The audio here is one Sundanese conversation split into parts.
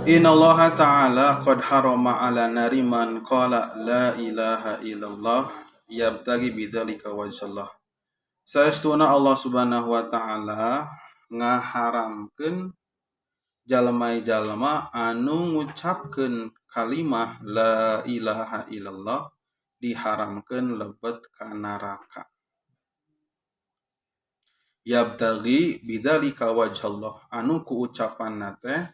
Innallaha ta'ala qad harama 'ala nari man qala la ilaha illallah yabtaghi bidzalika wajhallah. Saestuna Allah Subhanahu wa ta'ala ngaharamkeun jalma-jalma anu ngucapkeun kalimah la ilaha illallah diharamkeun lebet ka neraka. Yabtaghi bidzalika wajhallah anu ku ucapanna teh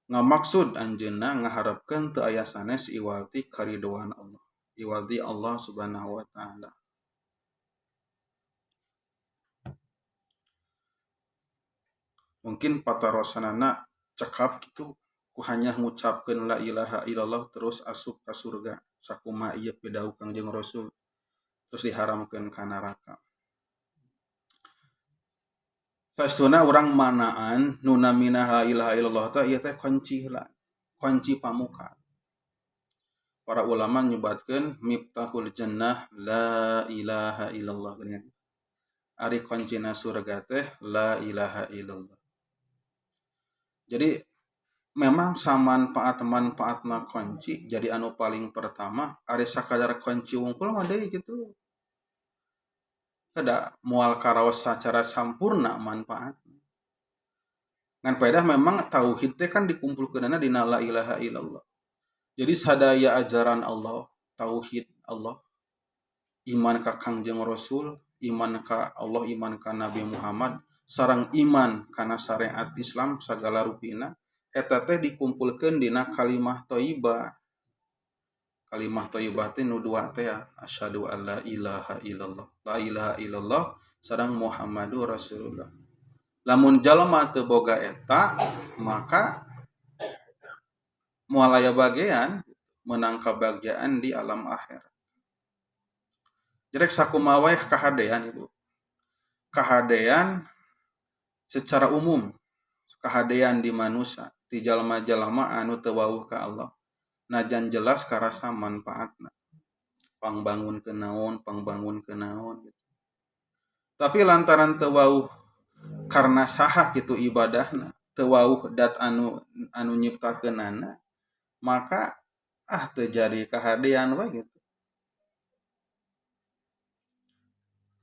ngamaksud anjeunna ngaharepkeun teu aya sanes iwalti karidoan Allah, iwalti Allah Subhanahu wa ta'ala. Mungkin patarosanana cekap gitu ku hanya ngucapkeun la ilaha illallah terus asup ka surga sakumaha ieu pidauh Kangjeng Rasul terus diharamkeun ka neraka. Saestuna urang manaan nu namina la ilaha illallah teh ieu teh kunci heula, kunci pamuka. Para ulama nyebatkeun miftahul jannah la ilaha illallah geuningan. Ari kuncina surga teh la ilaha illallah. Jadi memang samanfaat-manfaatna kunci jadi anu paling pertama ari sakadar kunci wungkul mah deui kitu. Kada moal karaos secara sampurna manfaat. Ngan paedah memang tauhid teh kan dikumpulkeunana dina la ilaha illallah. Jadi sadaya ajaran Allah, tauhid Allah, iman ka Kangjeng Rasul, iman ka Allah, iman ka Nabi Muhammad, sareng iman kana syariat Islam sagala rupina eta teh dikumpulkeun dina kalimah thayyibah. Kalimah thayyibah teh nu dua teh ya, asyhadu alla ilaha illallah, la ilaha illallah sareng Muhammadur Rasulullah. Lamun jalma teu boga eta maka moal aya bagean meunang kabagjaan di alam akhirat. Jadi sakumaha wae kahadean ibu. Kahadean secara umum, kahadean di manusia, di jalma-jalma anu teu wawuh ka Allah. Najan jelas karasa manfaatna. Pangbangun ke naon, pangbangun ke naon gitu. Tapi lantaran teu wawuh karena saha kitu ibadahna, teu wawuh dat anu nyiptakeunana, maka teu jadi kahadean we gitu.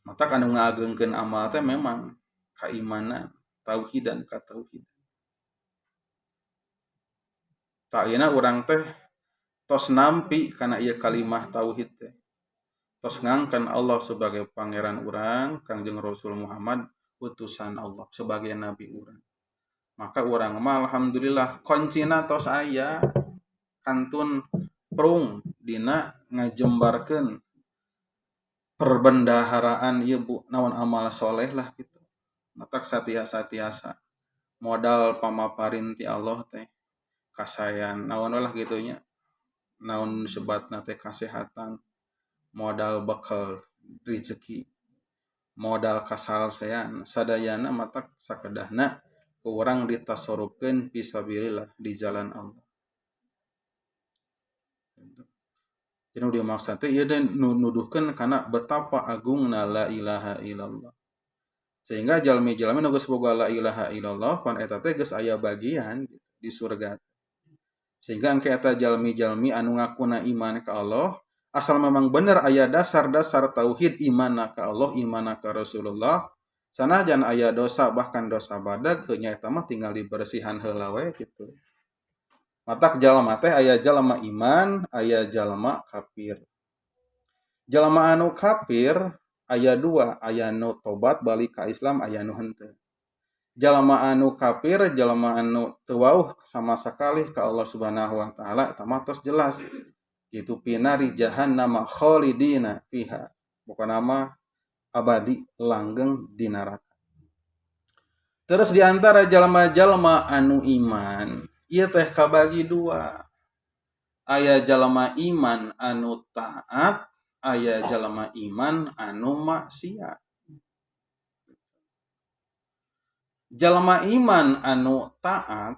Matak anu ngaagengkeun amal teh memang kaimanan, tauhidan ka tauhid. Tak ayeuna urang teh tos nampi kana ieu kalimah tauhid teh. Tos ngangkan Allah sebagai pangeran urang, Kangjeng Rasul Muhammad utusan Allah sebagai nabi urang. Maka urang mah alhamdulillah kuncina tos aya kantun prung dina ngajembarkeun perbendaharaan ieu bu naon amal soleh lah gitu. Matak satia-satiasa modal pamaparin ti Allah teh kasayan naon lah gitunya. Naon sebatna teh kasehatan, modal bekal rezeki, modal kasalsean sadayana matak sakedahna ku urang ditasorupkeun fisabilillah di jalan Allah. Jadi nu dimaksud teh ieu teh nuduhkeun kana betapa agungna la ilaha illallah. Sehingga jalmi-jalmi nu geus boga la ilaha illallah pan eta teh geus aya bagian di surga. Sehingga engke eta jalmi-jalmi anu ngakuna iman ka Allah, asal memang bener aya dasar-dasar tauhid imanna ka Allah, imanna ka Rasulullah, sanajan aya dosa bahkan dosa badag heunya eta mah tinggal dibersihan heula we kitu. Matak jalma teh aya jalma iman, aya jalma kafir. Jalma anu kafir aya dua, aya nu tobat balik ka Islam, aya nu henteu. Jalma anu kafir, jalma anu teu wauh sama sekali ka Allah Subhanahu wa taala eta mah tos jelas. Kitu pinari jahannama khalidina fiha. Bukan nama abadi langgeng di neraka. Terus di antara jalma-jalma anu iman, ieu teh kabagi dua. Aya jalma iman anu taat, aya jalma iman anu maksiat. Jalma iman anu taat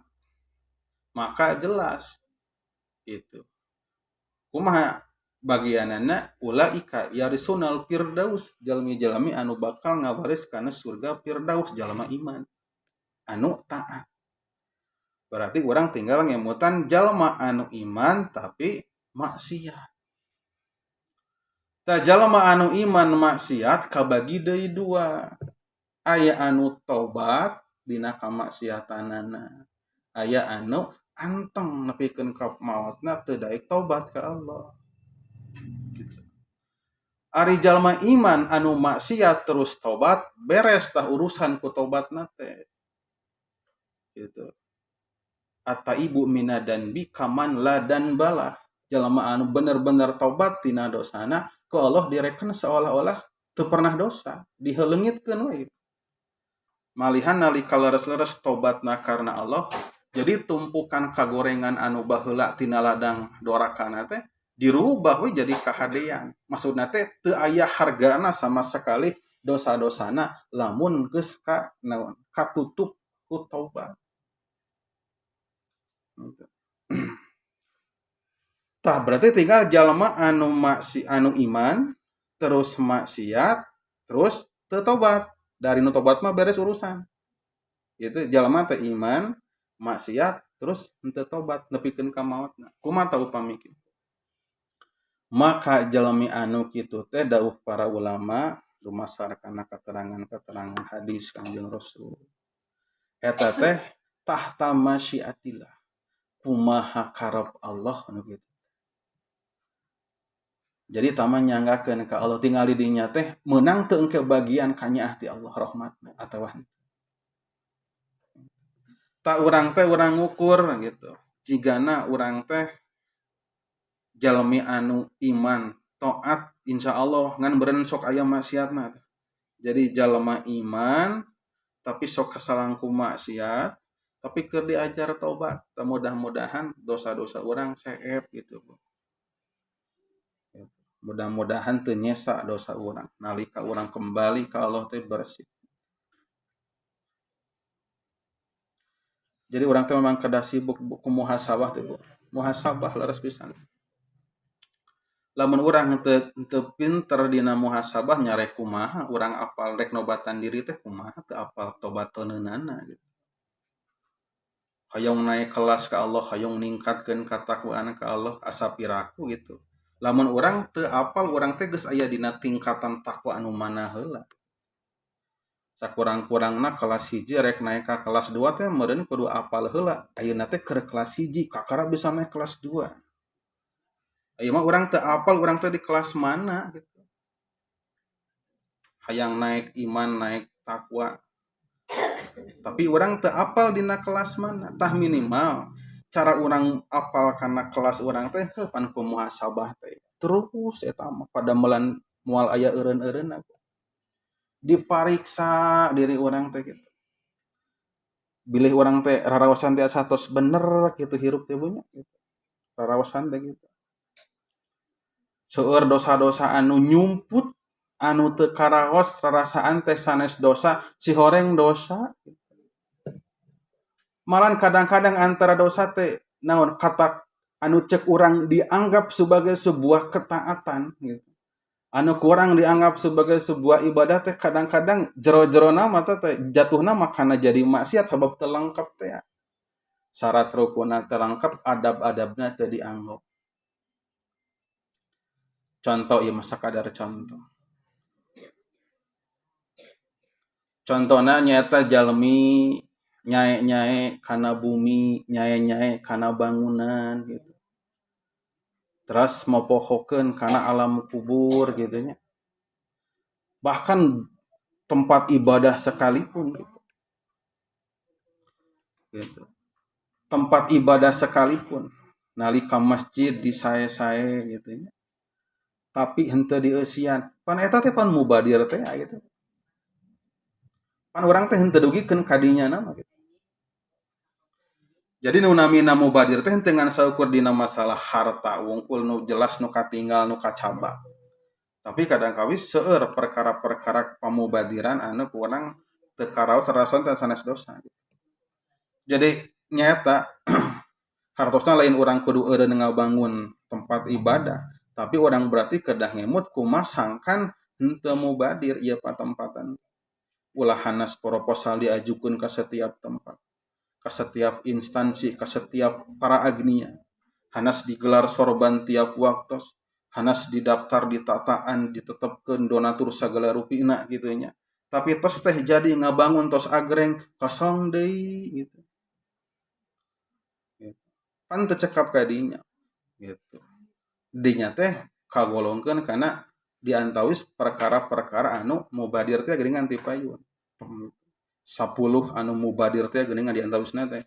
maka jelas itu. Kumaha bagianana ulaika yarisunal firdaus, jalmi-jalmi anu bakal ngawaris kana surga firdaus jalma iman anu taat. Berarti urang tinggal ngemutan jalma anu iman tapi maksiat. Tah jalma anu iman maksiat kabagi deui dua. Aya anu tobat dina kamaksiatanana. Aya anu anteng nepikeun ka maotna teu daek tobat ka Allah. Gitu. Ari jalma iman anu maksiat terus tobat, beres tah urusan ku tobatna teh. Gitu. Ataibu minadanbi kaman la dan balah. Jalma anu bener-bener tobat tina dosana ku Allah direken seolah-olah teu pernah dosa, diheleungitkeun we gitu. Malihan nalika leres-leres tobatna karena Allah, jadi tumpukan kagorengan anu baheula tina ladang dorakana teh dirubah we jadi kahadean. Maksudna teh teu aya hargana sama sekali dosa-dosana lamun geus ka naon katutup ku taubat. Gitu. Tah berarti tinggal jalma anu maksi anu iman terus maksiat terus teu tobat. Dari nu tobat mah beres urusan. Itu jalma teh iman maksiat terus henteu tobat nepikeun ka maotna. Kumaha tah upami kitu? Maka jalmi anu kitu teh dawuh para ulama dumasar kana keterangan-keterangan hadis Kangjeng Rasul. Eta teh tahta masyiatillah. Kumaha karep Allah anu kitu. Jadi tama nyanggakeun ka Allah tingali dinya teh meunang teu engke bagian kanyaah ti Allah rahmatna atawa henteu. Tak urang teh urang ngukur gitu. Jigana urang teh jalmi anu iman taat insyaallah ngan beureun sok aya maksiatna. Jadi jalma iman tapi sok kasalangku maksiat tapi keur diajar tobat. Mudah-mudahan dosa-dosa urang seep gitu. Mudah-mudahan teu nyesa dosa urang nalika urang kembali ka Allah teh bersih. Jadi urang teh memang kedah sibuk ku muhasabah teh Bu. Muhasabah leres pisan. Lamun urang teu pinter dina muhasabah nyarek kumaha urang apal rek nobatan diri teh kumaha teu apal tobateunana gitu. Hayang naik kelas ka Allah, hayang ningkatkeun katakwaan ka Allah asa piraku gitu. Lamun urang teu apal urang teh geus aya dina tingkatan takwa anu mana heula. Sakurang-kurangna kelas 1 rek naik ka kelas 2 teh meureun kudu apal heula. Ayeuna teh keur kelas 1 kakara bisa naik kelas 2. Ayeuna mah urang teu apal urang teh di kelas mana gitu. Hayang naik iman, naik takwa. Tapi urang teu apal dina kelas mana. Tah minimal cara urang apal kana kelas urang teh heuh pan ku muhasabah teh. Terus eta mah pada melan moal aya eureun-eureunna. Dipariksa diri urang teh gitu. Bilih urang teh raraosan teh asa tos bener gitu hirup teh nya gitu. Raraosan teh gitu. Seueur dosa-dosa anu nyumput anu teu karaos rarasaan teh sanes dosa sihoreng dosa gitu. Malan kadang-kadang antara dosa teh naon kata anu cek urang dianggap sebagai sebuah ketaatan gitu. Anu kurang dianggap sebagai sebuah ibadah teh kadang-kadang jero-jerona mah teh jatuhna makana jadi maksiat sabab teu lengkap teh. Syarat rukunna teu lengkap, adab-adabna teu dianggap. Contoh ieu mah sakadar contoh. Contona nyaeta jalmi nyae-nyae kana bumi, nyae-nyae kana bangunan gitu. Terus mopohokeun kana alam kubur gitu nya. Bahkan tempat ibadah sekalipun gitu. Gitu. Tempat ibadah sekalipun nalika masjid disae-sae gitu nya. Tapi henteu dieusian. Pan eta teh pan mubadir teh gitu. Pan urang teh henteu dugikeun ka dinya na mah gitu. Jadi nu namina mubadir teh henteu ngan saukur dina masalah harta wungkul nu jelas nu katinggal nu kacabak. Tapi kadang kawis seueur perkara-perkara pamubadiran anu ku urang teu karaos raraosan teh sanes dosa gitu. Jadi nyaeta hartosna lain urang kudu eureun ngabangun tempat ibadah, tapi urang berarti kedah ngemut kumaha sangkan henteu mubadir ieu patempatan. Ulah hanas proposal diajukeun ka setiap tempat. Ke setiap instansi, ke setiap para agnia. Hanas digelar sorban tiap waktu, hanas didaftar di tataan, ditetapkan donatur segala rupina gitu nya. Tapi tos teh jadi ngabangun tos agreng kosong deui gitu. Gitu. Pan teu cekap ka dinya gitu. Dinya teh kagolongkeun kana diantawis perkara-perkara anu mubadir teh geuningan ti payun. 10 anu mubadir teh geuningan diantawisna teh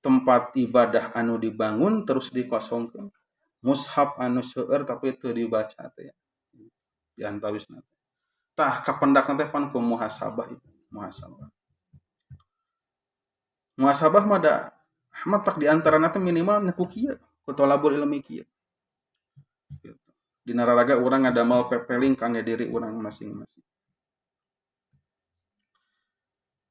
tempat ibadah anu dibangun terus dikosongkeun, mushaf anu seueur tapi teu dibaca teh diantawisna teh. Tah, kapendakna teh pan ku muhasabah itu, muhasabah. Muhasabah mah da matak di antarana teh minimal ku kieu, ku tolabul ilmi kieu. Gitu. Dina raraga urang ngadamel pepeling kangge diri urang masing-masing.